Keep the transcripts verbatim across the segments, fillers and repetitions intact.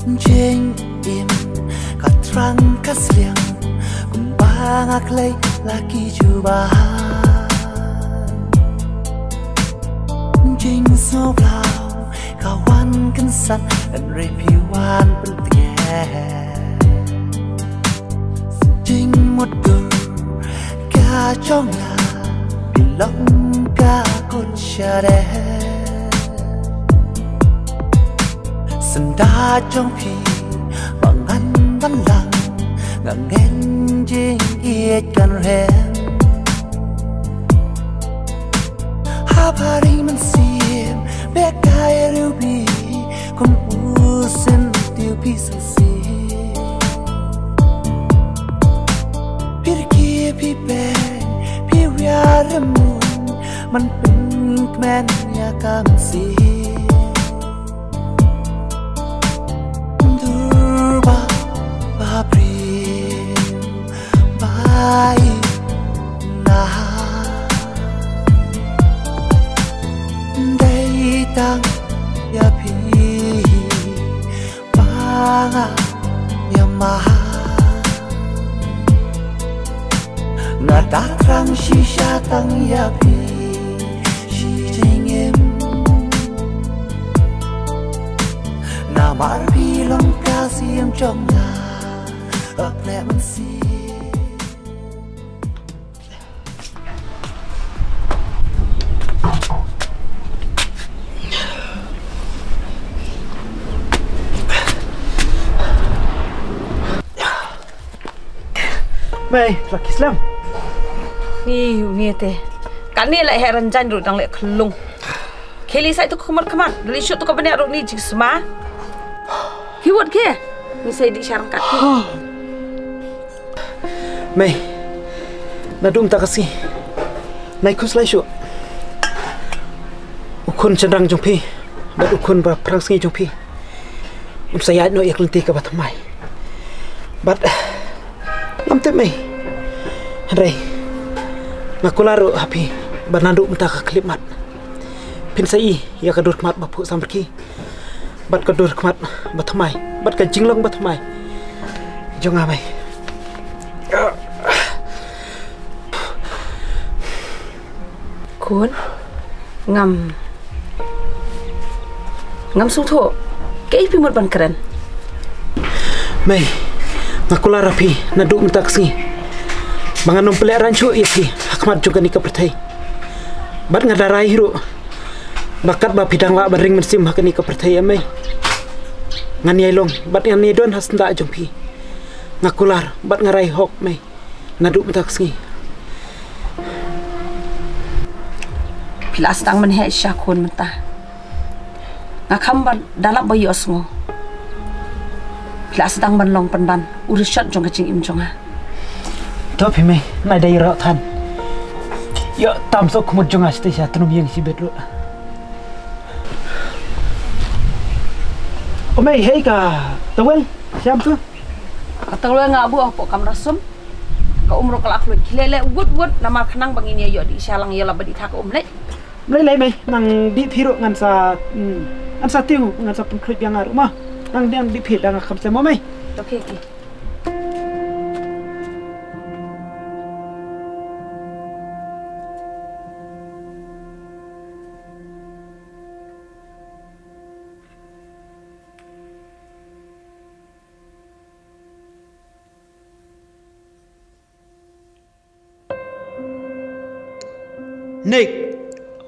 Jingim ka thrang ka sliang, kumba nga kloi la ki jubab. Jingsngewbha ka wan kynsan, hynrei phi wan pyntngen. Jingmutdur ka jong nga, phi long ka khun shareh. Syndah jong phi ba ngan ban lang, nga ngeit jingïeit kan rem. Ha ba ri mynsiem, beh kai rubi, kum u syntiew phi sngewsih. Pyrkhi phi peng, phi wiar rymun, man pynkmen ïa ka mynsiem. Dur ba, ba briew, ba ïeit na. Dei tang ïa phi, ba nga ïa ma. Nga da thrang shisha tang ïa phi shi jingim. Namar phi long ka siem jong nga, ap ne mynsiem. Mei, la ki slem. Ni, ni te. Kane la heran jan ruh dang leh khlung. Kheli sai tu ka khmat khmat. Dali shu tu ka bniah ruh ni jingsma. Ki wot ke. Ni sai di sharang kat ki. Mei, naduh mynta ka sngi, nai khuslai shuh. U khun shynrang jong phi bad u khun ba phrang sngi jong phi, un sa ïaid noh ïa ka lynti kaba thymmai. Bad ngam tip, Mei, hynrei nga kular ruh ha phi ba naduh mynta ka khyllipmat phin sa ïohi ïa ka dur khmat ba phuh samrkhie bad ka dur khmat ba thymmai bad ka jinglong ba thymmai jong nga, Mei. Khun, ngam, ngam sngewthuh. Kaei phi mut ban kren? Mei, nga kular ha phi naduh mynta ka sngi ba ngan ym pynlehrain shuh ïa phi ha khmat jong kane ka pyrthei. Bad nga da rai hi ruh ba katba phi dang lah ban ring mynsiem ha kane ka pyrthei, Mei, ngan ïai long bad ngan ïai don ha syndah jong phi. Nga kular bad nga rai hok, Mei, naduh mynta ka sngi. Phi la sdang ban heh sha khun mynta. Nga kham ba da lap ba ïohsngew. Phi la sdang ban long pynban u rishot jong ka jingim jong nga. To phi, Mei, nai da ïaroh than. Ïoh tam soh khmut jong nga shatei sha tnum ïing shibit ruh. O Mei, hei ka towel sham tu. Ka towel nga buh hapoh kamra sum. Ka um ruh ka la khluit. Khie leh leh wut wut namar khnang ba ngin ïa ïoh dih sha lang ïa la ba dih tha ka um leh. Mlei lei, Mei, nang dih phi ruh ngan sa, hmm, ngan sa tiew, ngan sa pynkhluit biang nga ruh ma. Nang dih, nang dih phi da nga kham slem mo, Mei. Okay, okay. Nick,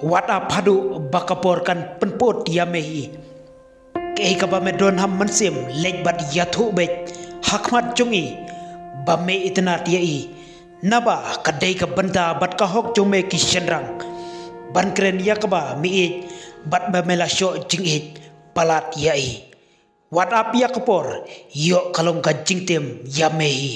wat ap haduh ba ka por kan pynpud ïa me hi. Kaei kaba me don ha mynsiem, leit bad ïathuh beit ha khmat jong i ba me itynnad ïa i. Naba ka dei ka bynta bad ka hok jong me ki shynrang ban kren ïa kaba me ïeit bad ba me la shoh jingïeit palat ïa i. Wat ap ïa ka por, ïoh ka long ka jingtim ïa me hi.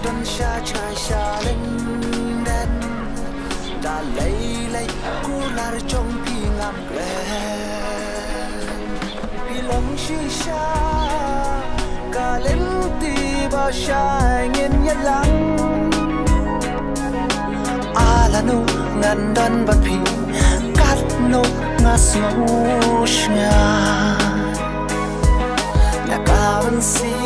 Don sha jngai sha lyndet, da lei lei kular jong phi ngam klet. Phi long shisha ka lynti ba shai ngin ïalang. Ala nu ngan don bad phi, katno nga sngew shngaiñ. Na ka ban si